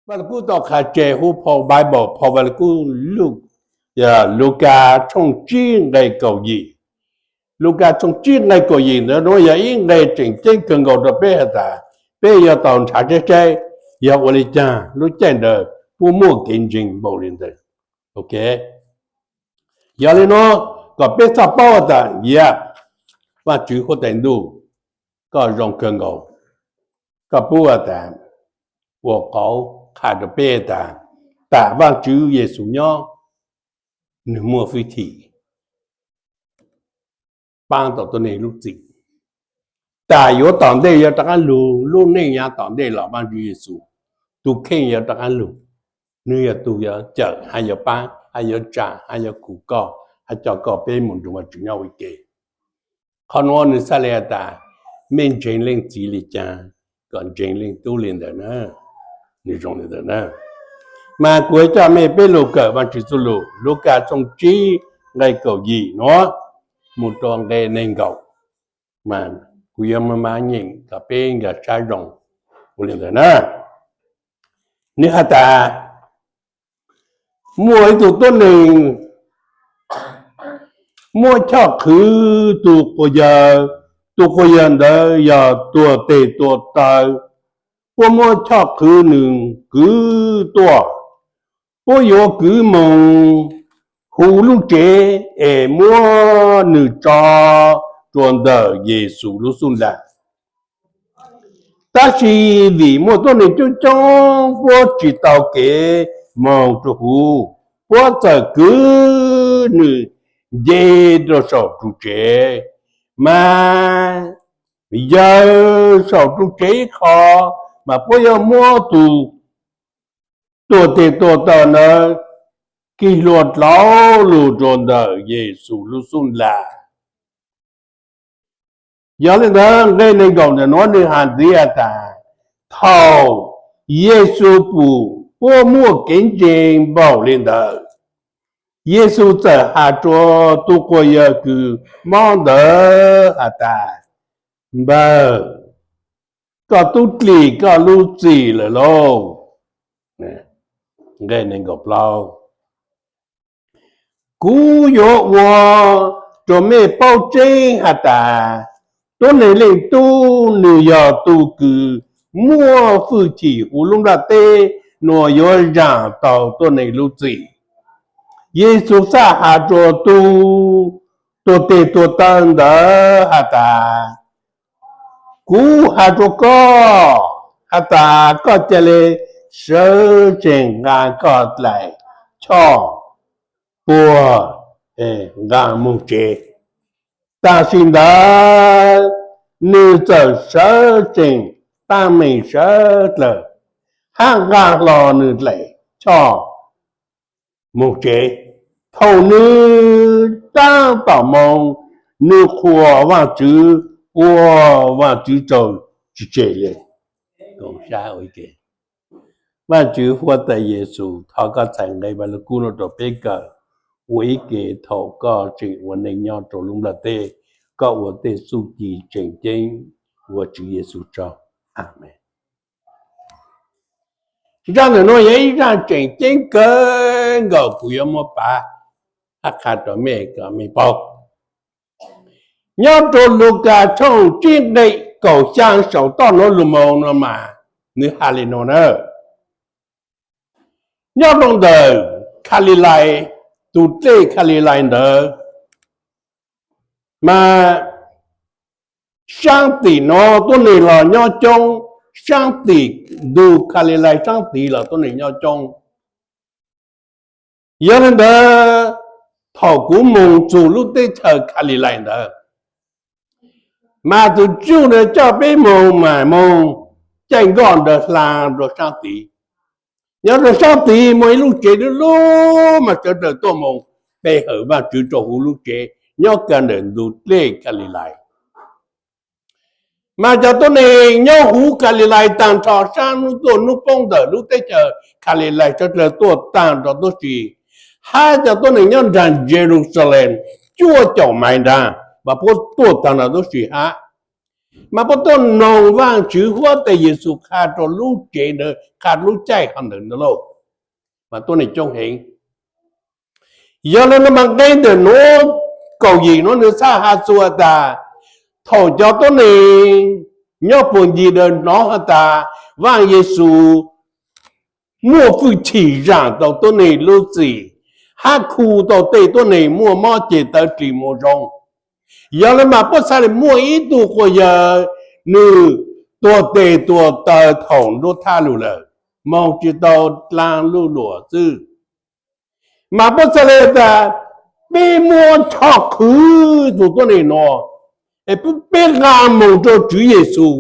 Vaj Lug Kub tau qha tseg hu phau Bible, phau Vaj Lug Kub, Lukas tshooj tsib nqe kaum yim. Lukas tshooj tsib nqe kaum yim ntawd nuav yog ib nqe tseem ceeb kawg nkaus rau peb has tas peb yuav tau nrhav tseb tseb yog ua li caag lub caij ntawd puab muaj kev ntseeg npaum li ntawd. Yog li nuav, kom peb txhaj paub tas yog Vaajtswv huab tais ntuj, koj zoo kawg nkaus. Koj puab has tas, ua qauv qha rau peb tas, tas Vaajtswv Yexus nyob, nwg muaj fwj chim paab tau tuab neeg lub txim. Tas yuav tom ntej yuav rov qaab lug, lub neej yav tom ntej los Vaajtswv Yexus, tug kheej yuav rov qaab lug. Nwg yog tug yuav cawm, hab yuav paab, hab yuav tsaa, hab yuav khu koj, hab coj koj peb moog nrug Vaajtswv nyob ua ke. Qhov nuav nwg txhaj le has tas, mej ntseeg Leej Txiv li caag, kom ntseeg Leej Tub li ntawd na. Nwg zoo li ntawd na. Mas kuv yuav coj mej peb lug kawm Vaajtswv txuj lug Lukas tshooj tsib nqe kaum yim nuav moog rua nqe neeg nkaum. Mas kuv yuav maj maj nyeem kom peb nkag sab zoo ua li ntawd na. Nwg has tas, muaj ib tug tuab neeg muab choj qhwv tug quas yawg, tug quas yawg ntawd yog tuag teg tuag taw, puab muab choj qhwv nwg kwv tuaj, puab yuav kwv moog huv lub tsev es muab nwg tso rua ntawm Yexus lub xub ntiag. Tab sis vim muaj tuab neeg coob coob puab tsi tau kev moog rua huv, puab txawm kwv nwg nce rua saum ru tsev, mas yawg saum ru tsev ib qho, mas puab yuav muab tug tuag teg tuag taw ntawd kig hlua dlauv lug rua ntawm Yexus lub xub ntiag. Yog li ntawd nqe neeg nkaum ntawm nuav nwg has ntxiv has tas, thaum Yexus pum puab muaj kev ntseeg npaum li ntawd, Yexus txawm has rua tug quas yawg kws mob ntawd has tas, npawg, koj tub dlim koj lub txim lawm lauj. Nqe neeg nkaum plaub, kuv yuav ua rua mej paub tseeb has tas, tuab neeg Leej Tub nwg yog tug kws muaj fwj chim huv lub nplaj teb nuav yuav zaam tau tuab neeg lub txim. Yexus txhaj has rua tug tuag teg tuag taw ntawd has tas, kuv has rua koj has tas, koj ca le sawv tsees nqaa koj dlaim choj puag, nqaa moog tsev. Tam sim ntawd nwg txawm sawv tsees taag meem sawv dlawg, hab nqaa hlo nwg dlaim choj moog tsev. Thaum nwg taab tom moo, nwg qhuas Vaajtswv ua Vaajtswv tsaug tsi tseg le. Vaajtswv huab tais Yexus, thov koj txhais nqe Vaj Lug Kub nuav rua peb kawm ua ib ke thaum koj tseem ua neej nyob rua lub nplaj teb, koj ua tej txuj ci tseem ceeb ua Tswv Yexus tsaug. Amees. Zaaj ntawm nuav yog ib zaaj tseem ceeb kawg nkaus kuv yuav muab pav hab qha rua mej kom mej paub. Nyob rua Lukas tshooj tsib nqe kaum xyaa saum toj nuav lug moog nuav mas nwg has le nuav na, nyob rua ntawm Kalilais, tug dlej Kalilais ntawd, mas saab tim nuav tuab neeg los nyob coob, saab tim ntug Kalilais saab tid los tuab neeg nyob coob. Yog le ntawd, thaum kuv moog txug lub teb chaws Kalilais ntawd, mas tug tsuj ntawd coj peb moog mas moog caij nkoj ntawd hla rua saab tid. Nyob rua saab tid muaj ib lub tsev lub lub mas sawv dlawg tuaj moog pe hawm Vaajtswv rua huv lub tsev nyob kawg ntawm ntug dlej Kalilais. Mas cov tuab neeg nyob huv Kalilais taag nrho saab nub tuaj nub poob ntawm lub teb chaws Kalilais sawv dlawg tuaj taag nrho tuab si, hab cov tuab neeg nyob nraag Yeluxalees cuaj caum maiv nraag mas puab tuaj taag nrho tuab si hab. mas puab tuaj noog Vaajtswv huab tais Yexus qha rua lub tsev ntawd, qha lub caij qhov ntawd ntag lauj. Mas tuab neeg coob heev. Yog le nuav mas nqe ntawm nuav kaum yim nuav nwg txhaj has txug has tas, thaum cov tuab neeg nyob puag ncig ntawd hnov has tas Vaaj Yexus muaj fwj chim zaam tau tuab neeg lub txim, hab khu tau tej tuab neeg muaj mob ces tawv ris mus zoo. Yog le mas puab txhaj le muaj ib tug quas yawg, nwg tuag tes tuag taw thaum nruab thaj lug lawm, moog tsi tau dlaa luj luam xwb. Mas puab txhaj le tas, peb muab choj qhwv tug tuab neeg nuav, es peb nqaa moog rua Tswv Yexus,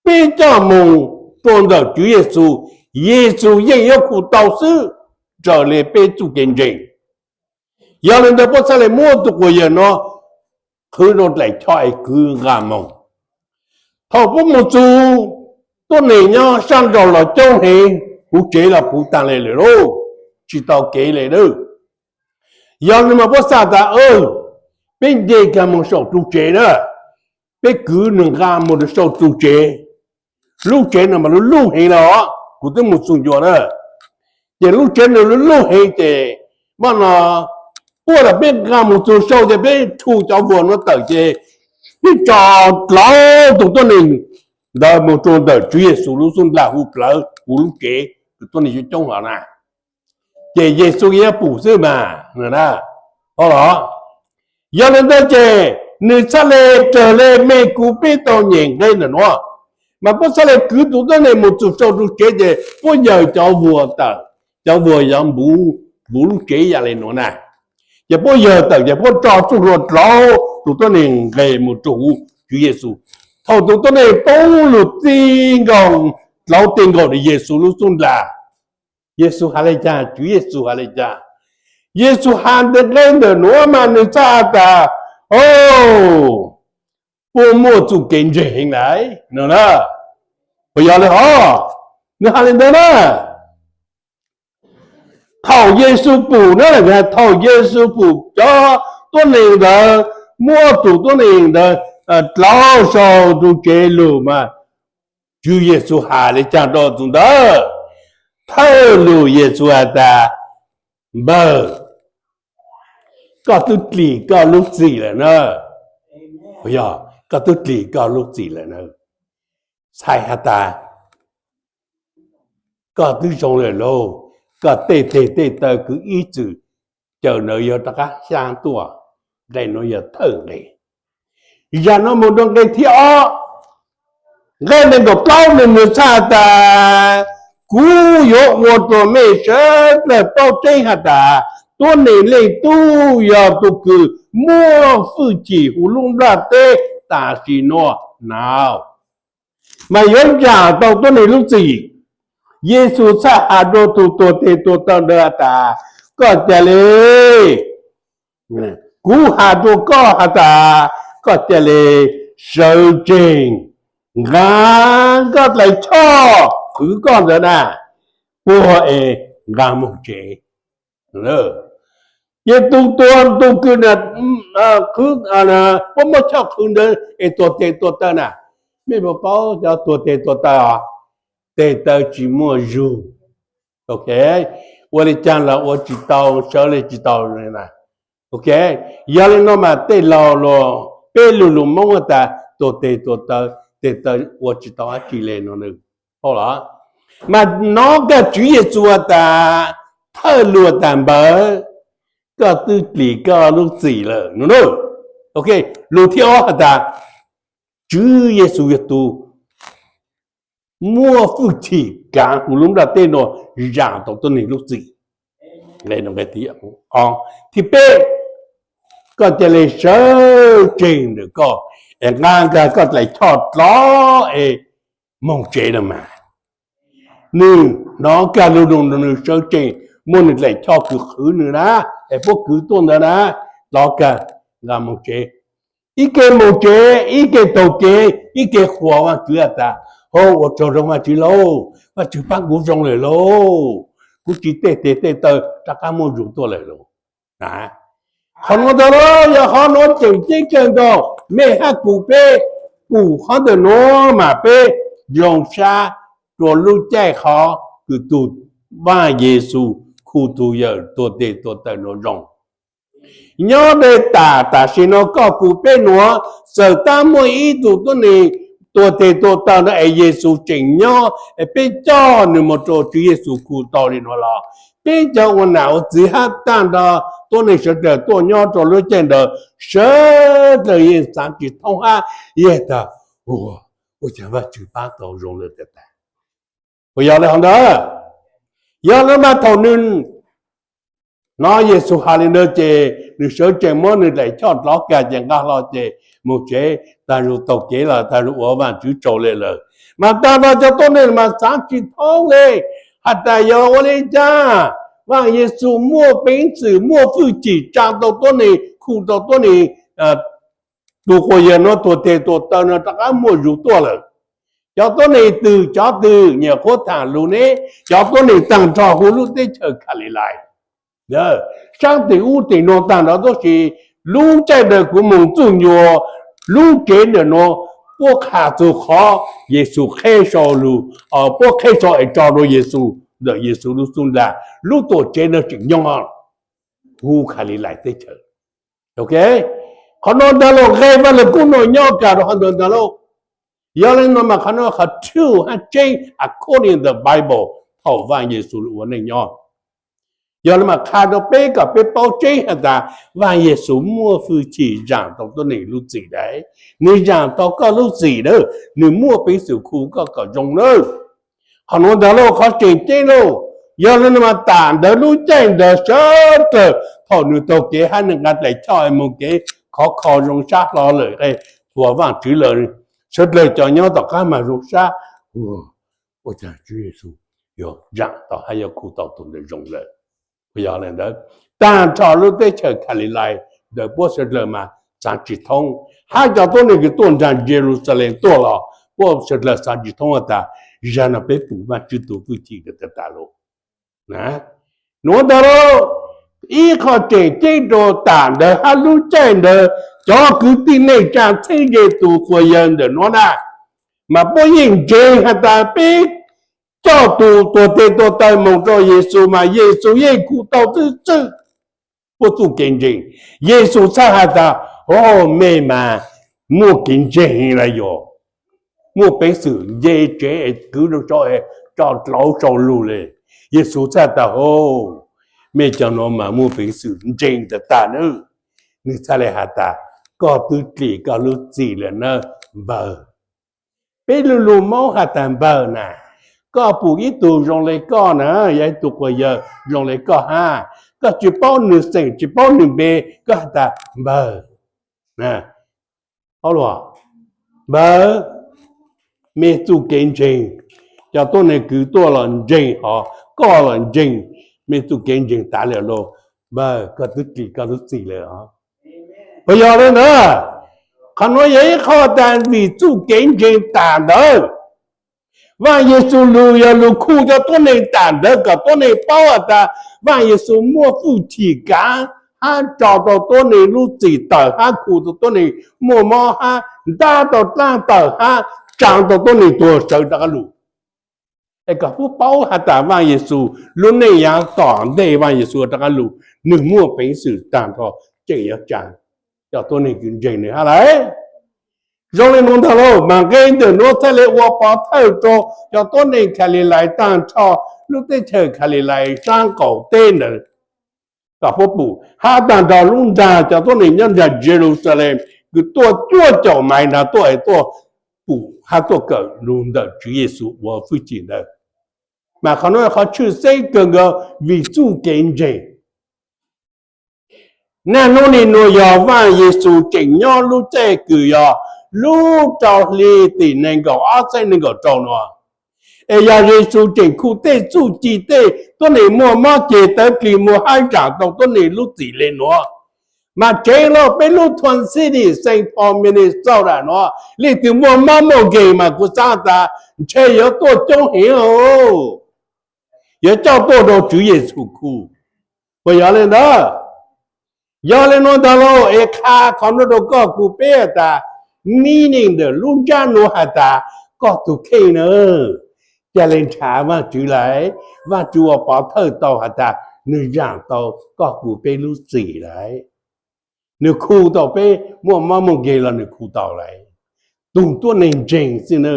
peb coj moog rua ntawm Tswv Yexus, Yexus yeej yuav khu tau xwb, raws le peb txuj kev ntseeg. Yog le ntawd puab txhaj le muab tug quas yawg nuav qhwv rua dlaim choj es kwv nqaa moog. Thaum puab mus txug, tuab neeg nyob sab nraud los coob heev, huv tsev los puv taag le lawm lauj, tsi tau kev le lawm. Yog le mas puab xaav tas, peb nce kag moog saum tug tsev na, peb kwv nwg nqaa moog rua saum tug tsev. Lub tsev nuav mas lub luj heev lawm os, kuv twb mus txug ncua na. Ces lub tsev nuav lub luj heev ces, maj no, puab tas peb nqaa moog txug saum ces peb rhu cov vuas nuav tawm ces peb tso dlauv tug tuab neeg ntawd moog rua ntawm Tswv Yexus lub xub ntiag huv plawv huv lub tsev, tug tuab neeg coob coob hlo na. Ces Yexus yuav pum xwb mas, ho los. Yog le ntawd ces nwg txhaj le raws le me kuv peb tau nyem nqe ntawm nuav, mas puab txhaj le kwv tug tuab neeg mus txug saum tug tsev ces puab yawg cov vuas tawm, cov vuas yuav npuv lub tsev yam le nuav na. Ces puab yawg tawm ces puab tso txuj hlua dlauv tug tuab neeg nqes mus rua huv Tswv Yexus. Thaum tug tuab neeg poob lug ti nkaus, dlauv ti nkaus rua Yexus lub xub ntiag, Yexus has le caag? Tswv Yexus has le caag? Yexus has ntawm nqe ntawm nuav mas nwg txhaj has tas, o, puab muaj txuj kev ntseeg heev lawm no na. Puas yog le hov? Nwg has le ntawd na. Thaum Yexus pum na, thaum Yexus pum cov tuab neeg ntawd, muab tug tuab neeg ntawd dlauv saum tug tsev lug mas, Tswv Yexus has le caag rua tug ntawd? Thawj lug Yexus has tas, npawg, koj twb dlim koj lub txim lawm na. Yog, koj twb dlim koj lub txim lawm na. Txhais has tas, koj twb zoo lawm lauj, koj tej teg tej taw kwv ib txwm, cawm ntawd yuav rov qab xyaa tuaj. Nqe nuav yog thawj nqe. Zag nuav mus rua nqe thib ob, nqe neeg nkaum plaub nwg, nwg txhaj has tas, kuv yuav ua rua mej sawv dlawg paub tseeb has tas, tuab neeg Leej Tub yog tug kws muaj fwj chim huv lub nplaj teb tam sim nuav na, mas yuav zaam tau tuab neeg lub txim. Yexus txhaj has rua tug tuag teg tuag taw ntawd has tas, koj ca le, kuv has rua koj has tas, koj ca le sawv tsees, nqaa koj dlaim choj qhwv koj ntawd na, puag es nqaa moog tsev. Ces tug tuag tug kws, puab muab choj qhwv ntawd es tuag teg tuag taw na, mej puas paub cov tuag teg tuag taw os? Teg taw tsis muaj zug. Ok, ua le caag los ua tsis tau, sawv le tsis tau. Ok, yog le nuav mas tej laug luag, peb lug lug Moob has tas tuag teg tuag taw, teg taw ua tsis tau dab tsi le nuav. Mas nov kag Tswv Yexus has tas, thawj lug has tas, npawg, koj twb dlim koj lub txim lawm no. Ok, lug thib ob has tas, Tswv Yexus yog tug muaj fwj chim kaav huv lub nplaj teb nuav zaam tau tuab neeg lub txim. Thib peb, koj ca le sawv tsees ntawm koj es nqaa kag koj dlaim choj dlov es moog tsev no mas. Nwg nov kag lug lug nwg sawv tsees, muab nwg dlaim choj kws qhwv nwg na, es puab kwv tuaj ntawd na, dlov kag nqaa moog tsev. Ib ke moog tsev, ib ke taug kev, ib ke qhuas Vaajtswv has tas, hov, ua tsaug zoo Vaajtswv lauj, Vaajtswv paab kuv zoo lawm lauj, kuv tsis tej teg tej taw rov qab muaj zug tuaj lawm lauj. Qhov nuav ntag lauj, yog qhov nuav tseem ceeb kawg nkaus, mej hab kuv peb pum qhov ntawm nuav mas peb zoo sab rua lub caij qhov kws tug Vaaj Yexus khu tug yawm tuag teg tuag taw nuav zoo. Nyob dlej tas tam sim no koj kuv peb nuav, txawm tab muaj ib tug tuab neeg tuag teg tuag taw nuav es Yexus tseem nyob es peb coj nwg moog rua Tswv Yexus khu tau le nuav los, peb cov ua nam ua txiv hab taag nrho tuab neeg sawv dlawg tuaj nyob rua lub caij ntawd, sawv dlawg yeej xaav tsi thoob hab yeej tas, ua, ua caag Vaajtswv paab tau zoo le tag tag. Puas yog le hov ntawd? Yog le mas thaum nwg nov Yexus has le ntawd ces nwg sawv tsees muab nwg daim choj dlov kag ces nqa hlo ces moog tsev, taag zug taug kev lawm, taag zug ua Vaajtswv tsaug le lawm. Mas taag nrho cov tuab neeg mas xaav tsi thoob le, has tas yog ua le caag Vaaj Yexus muaj peev xwm muaj fwj chim tsaa tau tuab neeg, khu tau tuab neeg, tug quas yawg nuav tuag teg tuag taw nuav rov qaab muaj zug tuaj lawm. Cov tuab neeg twg cov twg nyuam qhuav thaam lug ne, cov tuab neeg taag nrho huv lub teb chaws Kalilais, saab tim ub tim nuav taag nrho tuab si. Lub caij ntawd kuv moog txuj nyuas lub tsev ntawm nuav, puab qha txug qhov Yexus qheb sau lug, puab qheb sau es tso rua Yexus ntawm Yexus lub xub ntiag, lub tuam tsev ntawd tseem nyob huv Kalilais teb chaws. Qhov nuav ntag lauj, nqe Vaaj Lug Kub nuav nyob kag rua qhov ntawd ntag lauj. Yog le nuav mas qhov nuav qhov true hab tseeb according to the Bible thaum Vaaj Yexus lug ua neej nyob. Yog le mas qha rua peb kom peb paub tseeb has tas Vaaj Yexus muaj fwj chim zaam tau tuab neeg lub txim lawm. Nwg zaam tau koj lub txim lawm, nwg muaj peev xwm khu koj kom zoo lawm. Qhov nuav ntag lauj, qhov tseem ceeb lauj. Yog le nuav mas tam ntawd lub caij ntawd sawv dlawg thaum nwg taug kev hab nwg nqa daim choj moog kev khov kho zoo sab hlo lawm, thuam Vaajtswv lawm, sawv dlawg cov nyob tom qab mas zoo sab, ua caag Tswv Yexus yuav zaam tau hab yuav khu tau tug ntawd zoo lawm. Yog le ntawd, taag nrho lub teb chaws Kalilais ntawm puab sawv dlawg mas xaav tsi thoob, hab cov tuab neeg kws tuaj nraag Yeluxalees tuaj los puab sawv dlawg xaav tsi thoob has tas, zag nuav peb pum Vaajtswv tug fwj chim ntawd tag tas lawm. Nuav ntag lauj, ib qho tseem ceeb rua tam ntawd hab lub caij ntawd cov kwv tij neej tsaa txheeb ze tug quas yawg ntawm nuav na, mas puab yeej ntseeg has tas peb coj tug tuag teg tuag taw moog rua Yexus mas Yexus yeej khu tau xwb xwb. Puab txuj kev ntseeg, Yexus txhaj has tas, o, mej mas muaj kev ntseeg lawm, yog muaj peev xwm nce tsev es kwv rau sau, tso dlauv sau lug le. Yexus txhaj tas, o, mej cov nuav mas muaj peev xwm ntseeg tag tag nawb. Nwg txhaj le has tas, koj twb dlim koj lub txim lawm nawb npawg. Peb lu lug Moob has tas npawg na, koj pum ib tug zoo le koj na, yog ib tug quas yawg zoo le koj hab, koj tsi paub nwg xeem tsi paub nwg npe, koj has tas npawg, npawg, mej txuj kev ntseeg, cov tuab neeg kwv tuaj los ntseeg, hos koj los ntseeg, mej txuj kev ntseeg tas lawm lauj, npawg koj twb dlim koj lub txim lawm os. Puas yog le ntawd? Qhov nuav yog ib qho tas vim txuj kev ntseeg tam ntawd. Vaaj Yexus lug yog lug khu cov tuab neeg tam ntawd kom tuab neeg paub has tas Vaaj Yexus muaj fwj chim kav hab tso tau tuab neeg lub txim tawm hab khu tau tuab neeg muaj mob hab ntab tau dlaab tawm hab tsaa tau tuab neeg tuag sawv rov qab lug. Es kom puab paub has tas Vaaj Yexus lub neej yaav tom ntej Vaaj Yexus rov qab lug, nwg muaj peev xwm taag nrho tseem yuav tsaa cov tuab neeg kws ntseeg nwg hab lawm. Zoo le nuav ntag lauj, mas nqe ntawm nuav txhaj le ua pov thawj rua cov tuab neeg Kalilais taag nrho lub teb chaws Kalilais saab qaum teb ntawd kom puab pum, hab taag nrho lub nraag cov tuab neeg nyob nraag Yeluxalees kws tuaj cuaj caum maiv nraag tuaj es tuaj pum hab tuaj kawm lug ntawm Tswv Yexus ua fwj chim ntawd. Mas qhov nuav qhov tshwj xeeb kawg nkaus vim txuj kev ntseeg. Naj nub nim nuav yog Vaaj Yexus tseem nyob lub caij kws yog lub rau hli tim neeg nkaum ob txheeb neeg nkaum rau nuav, es yog Yexus tseem khu tej txuj ci tej tuab neeg muaj mob ceg tawv plig muag hab zaam tau tuab neeg lub txim le nuav, mas tseev lauj, peb lub Twin City, Saint Paul, Minnesota nuav leej twg muaj mob muaj nkeeg mas kuv xaav tas ntshe yuav tuaj coob heev, yuav coj tuaj rau Tswv Yexus khu. Puas yog le ntawd? Yog le nuav ntag lauj, es qha qhov nuav rau koj kuv peb tas, meaning ntawm lub ntsab nuav has tas koj tug kheej na, ca le nrhav Vaajtswv lawm. Vaajtswv ua pov thawj tau has tas nwg zaam tau koj kuv peb lub txim lawm. Nwg khu tau peb muaj mob muaj nkeeg los nwg khu tau lawm. Tug tuab neeg ntseeg xwb na.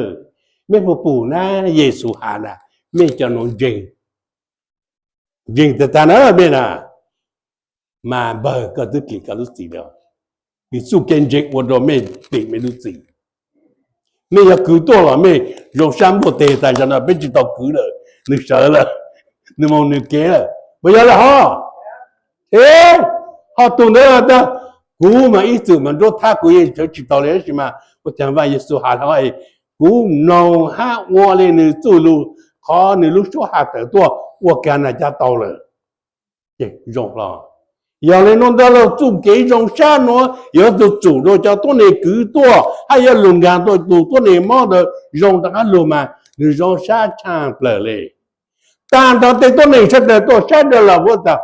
Mej puas pum na, Yexus has na, mej cov nuav ntseeg, ntseeg tag tag na mej na, mas npawg koj twb dlim koj lub txim lawm. Vim txuj kev ntseeg ua rua mej dlim mej lub txim. Mej yog kwv tuaj los mej zoo sab npuaj teg tas zog no, peb tsi tau kwv lawm, nwg sawv lawm, nwg moog nwg kev lawm, puas yog lawm hov? E, hov tug ntawd tas, kuv mas ib txwm mas nruab thab kuv yeej sawv tsi tau le, tab sis mas ua caag Vaaj Yexus has hov, kuv mloog hab ua le nwg txuj lug, qhov nwg lub suab has tawm tuaj ua kaag na cab tau lawm. Ces zoo hlo. Yog le nuav ntawd los txuj kev zoo sab nuav yuav tug tsum rua cov tuab neeg kwv tuaj hab yuav lug nkaag tuaj tug tuab neeg mob ntawd zoo rov qab lug mas nwg zoo sab tshaj plawg le. Taag nrho tej tuab neeg sawv daws tuaj saib rua los puab tas,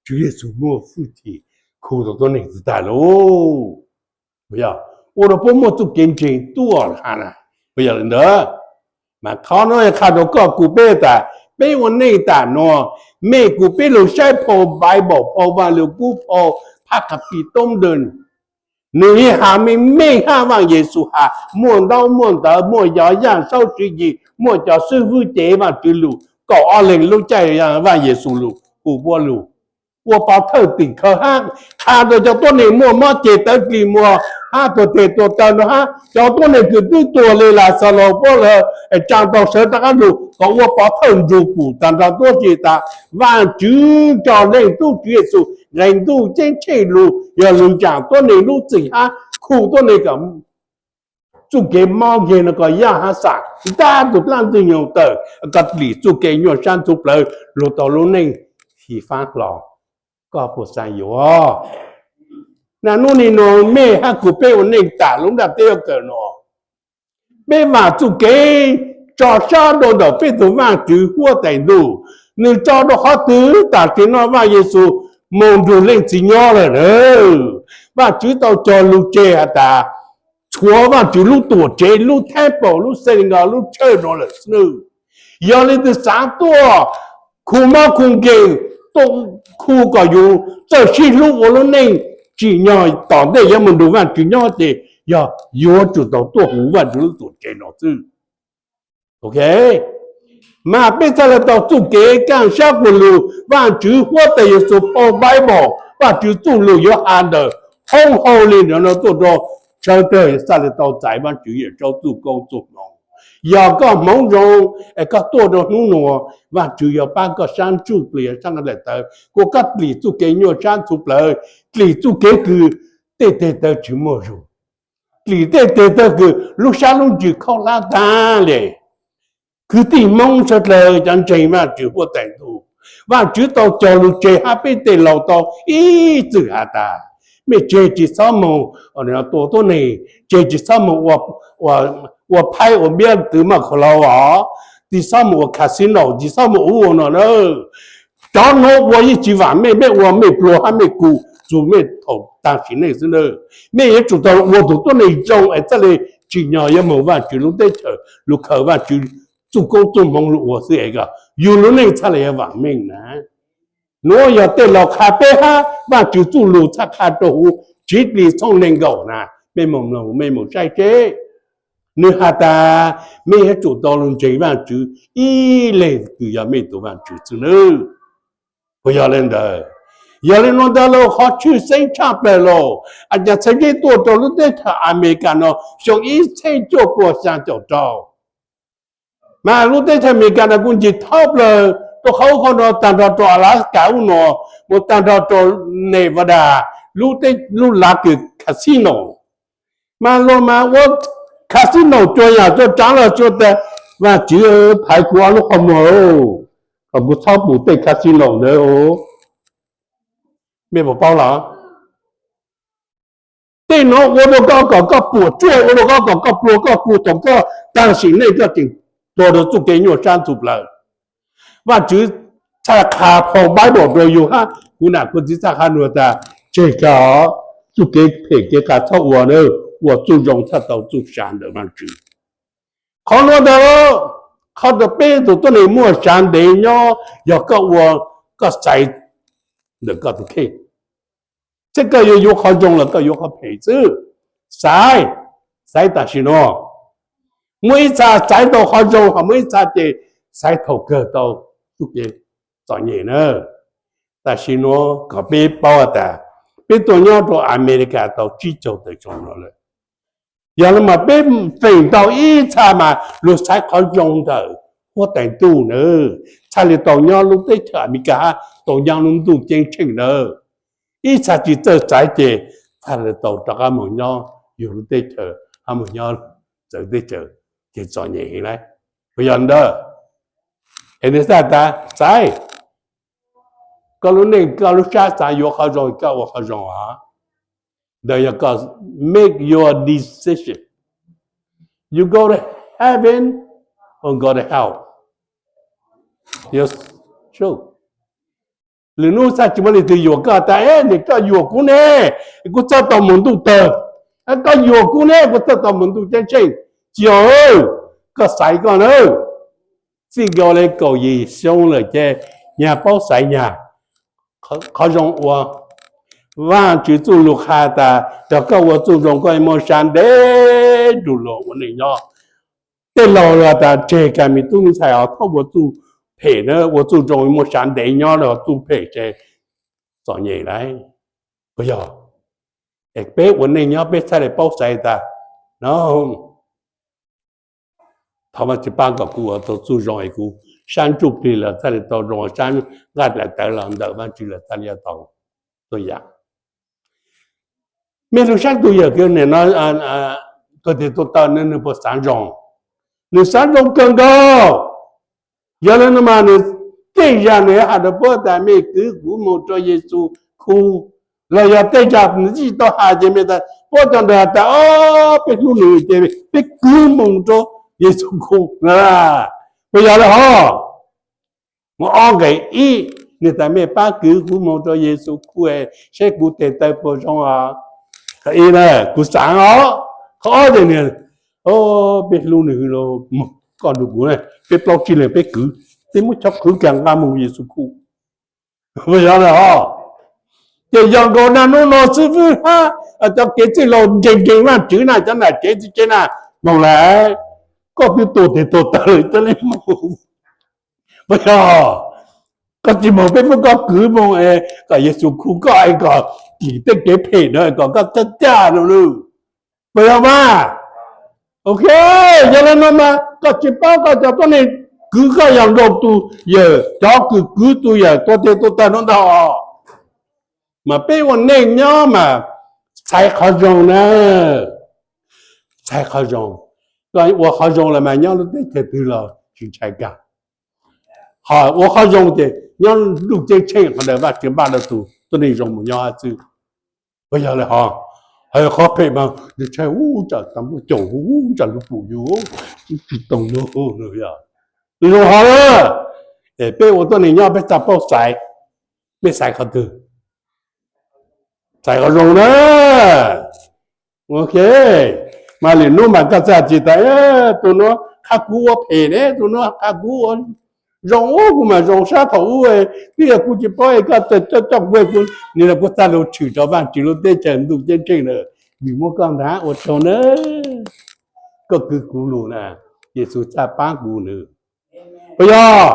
Tswv Yexus muaj hwj chim khu tug tuab neeg tag tag lauj. Ua rua puab muaj txuj kev ntseeg tuaj has na. Puas yog le ntawd? Mas qhov nuav qha rua koj kuv peb tas, peb ua neej tam nuav, mej kuv peb lug saib phau Bible, phau Vaaj Lug Kub, phau phab qha pij toob dwg, nwg yeej has meej meej hab Vaaj Yexus has muaj ntaub muaj ntawv, muaj yov yaaj saub tswv yim, muaj cov xwb fwb cev Vaajtswv lug kaum ob leeg lub caij Vaaj Yexus lug hu puab lug. Ua pov thawj tim khawv hab qha rua cov tuab neeg muaj mob ceg tawv dlig muag hab tuag teg tuag taw no hab cov tuab neeg kws twb tuag le Laxalus puab lawm, tsaa tau sawv rov qab lug kom ua pov thawj nrug pum taag nrho tuab si tas Vaajtswv tso Leej Tub Tswv Yexus nqe ntuj ceeb tsheej lug yog lug zaam tuab neeg lub txim hab khu tuab neeg kom txuj kev mob nkeeg no kom yaaj hab xam ntaab tug dlaab ntxwg nyoog tawm, kom dlim txuj kev nyuaj sab ntxhuv plawv lug tau lub neej xyiv faab hlo. Koj puas xaav yuav? Na nub nij nuav mej hab kuv peb ua neej tam lub nplaj teb kawm no, peb vaam txuj kev tso sab rua ntawm peb tug Vaajtswv huab tais ntuj. Nwg tso rua qhov twg? Tam sim no Vaaj Yexus moog nrug Leej Txiv nyob lawm na. Vaajtswv tau cog lug tseg has tas tshuav Vaajtswv lub tuam tsev, lub thab paum, lub synagogue, lub church no lawm xwb. Yog le ntawd xaav tuaj khu mob khu nkeeg, tuaj khu kom yus txawj sib hlub ua lub neej tsim nyog tom ntej yuav moog nrug Vaajtswv nyob ces yog yuav tsum tau tuaj huv Vaajtswv lub tuam tsev no xwb. Ok, mas peb txhaj le tau txuj kev kaaj sab puag lug Vaajtswv huab tais Yexus phau Bible, Vaajtswv txuj lug yuav has ntawm hoob hau le ntawd no tuaj rua sawv dlawg yuav txhaj le tau txais Vaajtswv Yawm Saub txuj koob txuj hmoov. Yog koj hmoov zoo es koj tuaj rua hnub nuav, Vaajtswv yuav paab koj sab ntsuj plig sab nqaij daim tawv, kuas koj dlim txuj kev nyuaj sab ntxhuv plawv, dlim txuj kev kws tej teg taw tsi muaj zug, dlim tej teg taw kws lub sab lub ntsws khaub hlab taag le. Kwv tij Hmoob sawv dlawg cov ntseeg Vaajtswv huab tais ntuj, Vaajtswv tau cog lug tseg hab peb tej laug tau ib txwm has tas, mej tseg tsi xob moog tua tuab neeg, tseg tsi xob moog ua phaib ua npiab twv maj khaus lau os, tsi xob moog ua casino, tsi xob moog ua ub ua no na. Cov nuav ua yeej tsi vaam mej, mej ua mej pluag hab mej kug txug mej thaum taag sim neej xwb na. Mej yuav tsum tau ua tug tuab neeg zoo es txhaj le tsim nyog yuav moog Vaajtswv lub teb chaws lug khaws Vaajtswv txuj koob txuj hmoov lug ua xwb es kom yug lub neej txhaj le yuav vaam meej na. Nuav yog tej laug qha peb hab Vaajtswv txuj lug txhaj qha rua huv Chiv Plig txhooj neeg nkaum na, mej moog mloog mej moog saib seb. Nwg has tas mej yuav tsum tau lug ntseeg Vaajtswv ib leeg kws yog mej tug Vaajtswv xwb nawb. Puas yog le ntawd? Yog le nuav ntawd los qhov tshwj xeeb tshaj plawg los, a cas txhais zeb tuaj rua lub teb chaws Amelikas no xyoo ib txheeb cuaj puas xyaa caum rau, mas lub teb chaws Amelikas no kuj ncig thoob plawg rua qhov ub qhov no taag nrho rua Alaska ub no, mus taag nrho rua Nevada, lub lav kws casino. Mas luag mas ua casino cuag yaam cuag tsaav los tsuas tas, Vaajtswv phaiv kuv ob lub qhov muag, kom kuv txhob pum tej casino ntawd. Mej puas paub los? Tej nuav ua rua koj kom koj puam tsuaj, ua rua koj kom koj pluag koj kug thaum koj taag sim neej koj tseem tuag rua txuj kev nyuaj sab ntxhuv plawv. Vaajtswv txhaj qha phau Bible rua yug hab kuv nam kuv txiv txhaj qha nuav tas, tseg kag, txuj kev phem kev qas txhob ua na. ua txuj zoo txhaj tau txuj sa ntawm Vaajtswv. Qhov nuav ntag, qhov uas peb tug tuab neeg muaj sa ntev nyob yog koj ua, koj xaiv ntawm koj tus kheej. Txhij koj yuav yuav qhov zoo los koj yuav qhov phem xwb. Xaiv, xaiv tam sim nuav. Muaj ib txha xaiv tau qhov zoo, ho muaj ib txha ces xaiv thaum kawg tau txuj kev txom nyem na. Tam sim nuav kom peb paub tas peb tuaj nyob rau America tau tsib caug tawm xyoo no lawm. Yog le mas peb feem ntau ib txha mas luag xaiv qhov zoo ntawm huab tais ntuj na, txhaj le tau nyob lub teb chaws America hab tau nyob lub ntuj ceeb tsheej na. Ib txha tsi txawj xaiv ces txhaj le tau rov qab moog nyob yug lub teb chaws hab moog nyob txawv teb chaws ces txom nyem heev lawm. Puas yog ntawd? Es nwg xav tas xaiv, koj lub neej koj lub sab xav yuav qhov zoo koj ua qhov zoo os. Ntawd yog koj make your decision. You go to heaven or go to hell. Lwm hnub xav tsi muaj leej twg yuam koj tas, es nim koj yuam kuv ne, kuv txhaj tau moog ntuj tawg. Koj yuam kuv ne, kuv txhaj tau moog ntuj ceeb tsheej. Tsi yog, koj xaiv koj na. Txij nkaus le kaum yim xyoo lawm ces nyag paub xaiv nyag. Qhov zoo ua, Vaajtswv txuj lug qha tas yog koj ua txuj zoo koj muaj sa ntev nrug luag ua neej nyob. Tej laug lug tas tseg kag me tub me ntxhais os, txhob ua txuj phem na, ua txuj zoo muaj sa ntev nyob, txuj phem ces txom nyem lawm. Puas yog? Es peb ua neej nyob peb txhaj le paub xaiv tas, no, thov Vaajtswv pab kom kuv ua tau txuj zoo es kuv sab ntsuj plig los txhaj le tau zoo, sab nqaj dlaim tawv los ntawm Vaajtswv los txhaj le tau tuaj yaam. Mej lug saib tug yawm kws nim no tuag tes tuag taw, nwg puas xaav zoo? Nwg xaav zoo kawg nkaus. Yog le nuav mas nwg tej zag nwg has rua puab tas, mej kwv kuv moog rua Yexus Khetos, los yog tej zag nwg tsi tau has ces mej tas, puab cov ntawd has tas, o, peb hlub nwg ces peb kwv moog rua Yexus Khetos. Puas yog le hov? Mus ob nqe, ib, nwg tas, mej pab kwv kuv moog rua Yexus Khetos seb kuv tes taw puas zoo os. Qhov ib na, kuv xaav os. Qhov ob ces nwg, o, peb hlub nwg, koj nrug kuv, peb plaub tsib leeg peb kwv, peb muab cov kwv kag nqaj moog Yexus Khetos. Puas yog le hov? Ces yog nkaus naj nub no xwb hab, cov kev txwj laug nkeeg nkeeg Vaajtswv na, cov nam tsev txiv tsev na, moog lawm, koj twb tuag tes tuag taw lawm cov le moog. Puas yog? Koj tsi moog peb muab koj kwv moog kom Yexus Khetos koj es kom kim tej kev phem na kom koj caj caj no lawm. Puas yog mas? Ok, yog le nuav mas koj tsi paub koj cov tuab neeg kwv koj yog nkaus tug yawm, cov kws kwv tug yawm tuag tes tuag taw nuav ntag. Mas peb ua neej nyob mas xaiv qhov zoo na. Xaiv qhov zoo. Koj ua qhov zoo los mas nyob lub teb chaws twg los tsi ntshai kag. Ho ua qhov zoo ces nyob ntuj ceeb tsheej qhov ntawd Vaajtswv npaj rua tug tuab neeg zoo mus nyob hab xwb. Puas yog le hov? Ho yog qhov phem mas ntshai ub tsam tas npluaj caum ub tsam lug pum yug tsi tau lug. Zoo hov lawm, peb ua tuab neeg nyob peb txhaj paub xaiv, peb xaiv qhov twg? Xaiv qhov zoo na. Ok, mas lwm nub mas koj txhaj tsi tas, tug nuav qha kuv ua phem ne, tug nuav qha kuv ua zoo, ub kuv mas zoo sab thaum ub, twb yog kuv tsi paub es koj coj coj kuv, kuv nim no kuv txhaj lug tshwm rua Vaajtswv lub teb chaws ntuj ceeb tsheej lawm, vim muaj koj ntag, ua tsaug na. Koj kwv kuv lug na, Yexus txhaj paab kuv na. Puas yog?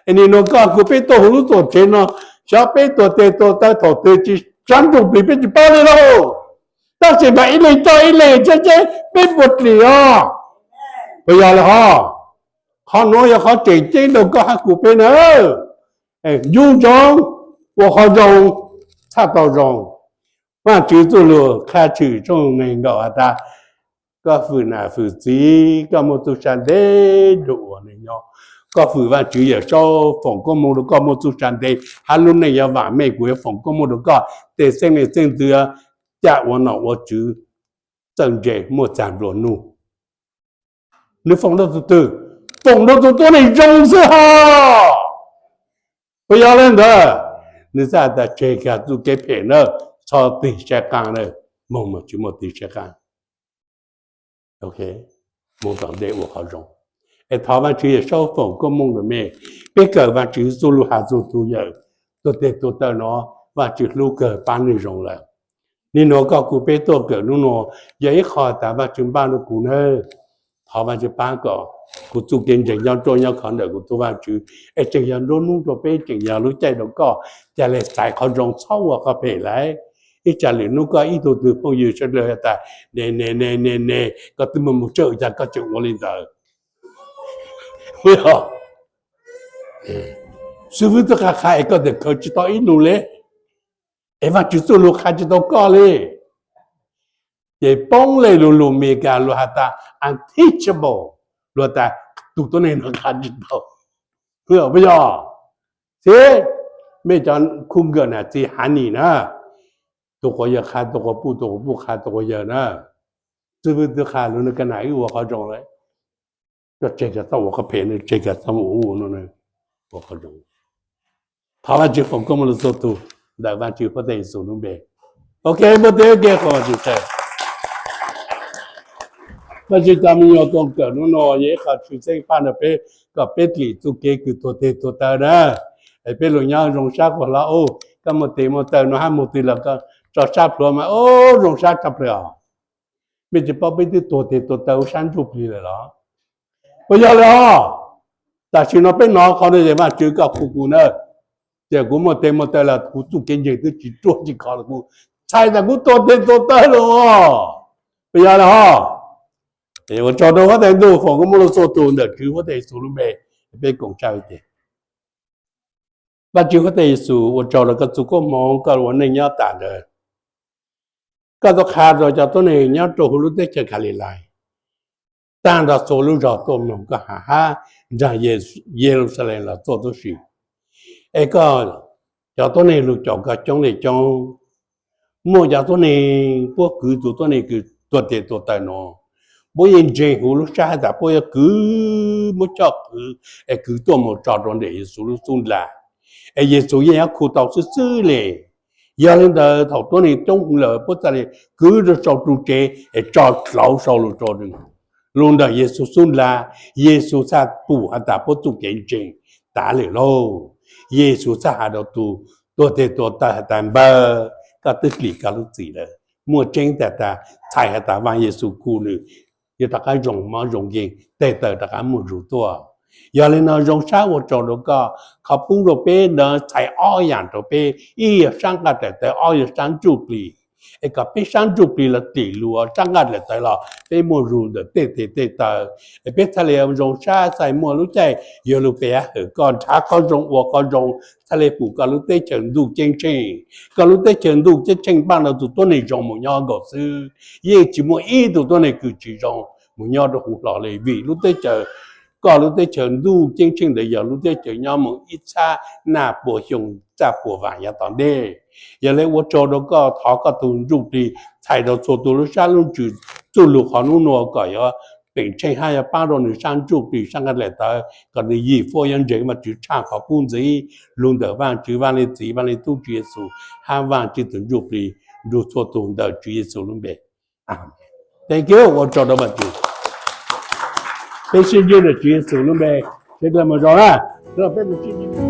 Es nim no koj kuv peb tuaj huv lub tuam tsev no, xyov peb tuag tes tuag taw thaum twg tsi sab ntsuj plig peb tsi paub le lauj. Tab sis mas ib leeg coj ib leeg seb seb peb puas dlim os. Puas yog le hov? Qhov nuav yog qhov tseem ceeb rau koj hab kuv peb na. Ncu ntsoov, ua qhov zoo, txhaj tau zoo. Vaajtswv txuj lug qha tshwm tshooj neeg nkaum has tas, koj fwm nam fwm txiv, koj muaj txuj sa ntev nrug ua neej nyob. Koj fwm Vaajtswv Yawmsaub foom koob moov rau koj muaj txuj sa ntev, hab lub neej yuav vaam meej, kuv yuav foom koob moov rau koj, tej xeeb leej xeeb ntxwv caj ua nom ua tswv, txawj ntse muaj txag nplua nuj. Nws foom rau tus twg? Foom rau tus tuab neeg zoo xwb hos. Puas yog le ntawd? Nws txhaj tas tseg kag txuj kev phem na, txhob tig saib qaab na, moog mas tsi muaj tig saib qaab. Ok, mus tom ntej ua qhov zoo. Es thov Vajtswv Yawm Saub foom koob hmoov rau mej, peb kawm Vajtswv txuj lug has txug tug yawm tuag teg tuag taw no, Vajtswv hlub kawg pab nwg zoo lawm. Nwg nua koj kuv peb tuaj kawm nub nua yog ib qho tas Vajtswv npaj rau kuv nawb. Thov Vajtswv pab kom kuv txuj kev ntseeg nyob ruaj nyob khov ntawm kuv tug Vajtswv, es tseem yog nruab nub rau peb, tseem yog lub caij rau koj ca le xaiv qhov zoo txhob ua qhov phem lawm. Ib tsam lwm nub koj ib tug twg phooj ywg sawv dlawg has tas ne ne ne ne ne, koj twb mus mus tsawj cas koj tseem ua li ntawd. Xib fwb twb qha qha es koj tseem khaws tsis tau ib lus le, es Vajtswv txuj lug qha tsis tau koj li. Ces poob le lug lus Meskas luag has tas unteachable, luag tas tug tuab neeg no qha tsis tau. Puas yog? Xib, mej cov khu nkawm nam txiv hav nim na, tug quas yawg qha tug quas puj, tug quas puj qha tug quas yawg na. Xib fwb twb qha lug nua, koj nam wb ua qhov zoo lawm, koj tseg kag txhob ua qhov phem, tseg kag txhob ua ub ua no, ua qhov zoo. Thov Vajtswv foom koob hmoov rau txhua tug ntawm Vajtswv Huab Tais Yexus lub npe. Ok, muab teb ke qhov Vajtswv tsaug. Vajtswv cov me nyuam tuaj kawm nub nua yog ib qho tshwj xeeb pab rau peb kom peb dlim txuj kev kws tuag teg tuag taw na. Es peb lug nyob zoo sab quas hlob ub, koj muaj tes muaj taw no hab muaj twg los koj tso sab plhuav mas ub zoo sab tshaj plaws os. Mej tsis paub peb twb tuag teg tuag taw ua sab ntsuj plig lawm los? Puas yog li os? Tam sim no peb hnov qhov no ces Vajtswv koj khu kuv na, ces kuv muaj tes muaj taw los kuv txuj kev ntseeg twb tsis ruaj tsis khov los kuv txhais tas kuv tuag teg tuag taw lawm. Puas yog li os? Ua tsaug rau Huab Tais Ntuj foom koob hmoov rau txhua tug ntawm Tswv Huab Tais Yexus lub npe. Peb koom tsab tes. Vajtswv Huab Tais Yexus, ua tsaug rau koj txuj koob hmoov koj ua neej nyob tas ntawd. Koj tau qha rau cov tuab neeg nyob rau huv lub teb chaws Kalilais, taag nrho txhua lub zog tuaj mloog koj has hab nraag Yeluxalees los tuaj tuab si. Es koj cov tuab neeg lug caum koj coob le coob. Muaj cov tuab neeg puab kwv tug tuab neeg kws tuag teg tuag taw no, puab yeej ntseeg huv lub sab has tas puab yuav kwv, muab coj kwv, es kwv tuaj mus tso rau ntawm Yexus lub xub ntiag, es Yexus yeej yuav khu tau xwb xwb le. Yog li ntawd thaum tuab neeg coob lawm puab txhaj le kwv rau sau ru tsev es tso dlauv sau lug rau lug ntawm Yexus xub ntiag. Yexus txhaj pum has tas puab txuj kev ntseeg tav lawm lauj. Yexus txhaj has rau tug tuag teg tuag taw has tas npawg, koj twb dlim koj lub txim lawm. Muaj tseeb tas tas txhais has tas Vaaj Yexus khu nwg yuav rov qab zoo mob zoo nkeeg, teg taw rov qab muaj zug tuaj. Yog li no zoo sab ua tsaug rau koj, qhov pub rau peb ntawd txhais ob yaam rau peb, ib yog sab nqaj daim tawv, ob yog sab ntsuj plig. Es kom peb sab ntsuj plig los dlim lug, sab nqaj daim tawv los peb muaj zug ntawm tej teg tej taw. Es peb txhaj le zoo sab txhaj muaj lub caij yuav lug pe hawm koj, nrhav qhov zoo ua qhov zoo, txhaj le pum koj lub teb chaws ntuj ceeb tsheej. Koj lub teb chaws ntuj ceeb tsheej npaj no tug tuab neeg zoo mus nyob nkaus xwb, yeej tsis muaj ib tug tuab neeg kws tsis zoo mus nyob rau huv hlo le, vim lub teb chaws, koj lub teb chaws ntuj ceeb tsheej ntawd yog lub teb chaws nyob mus ib txhab naj pua xyoo txaj pua vaam yav tom ntej. Yog le ua tsaug rau koj, thov koj tug ntsuj plig txhais rau txhua tug lub sab lub ntsws txuj lug qhov nub nua kom yuav peem tsheej hab yuav paab rau nwg sab ntsuj plig sab nqaj daim tawv, kom nwg yim fuab yuav ntseeg Vaajtswv tshaj qhov kub ntxiv. Lug ntawm Vaajtswv Vaaj Leej Txiv, Vaaj Leej Tub, Tswv Yexus hab Vaajtswv tug ntsuj plig nrug txhua tug ntawm Tswv Yexus lub npe. Thank you, ua tsaug rau Vaajtswv. Peb sib ntsib ntawm Tswv Yexus lub npe, sawv dlawg moog zoo na. Peb moog sib ntsib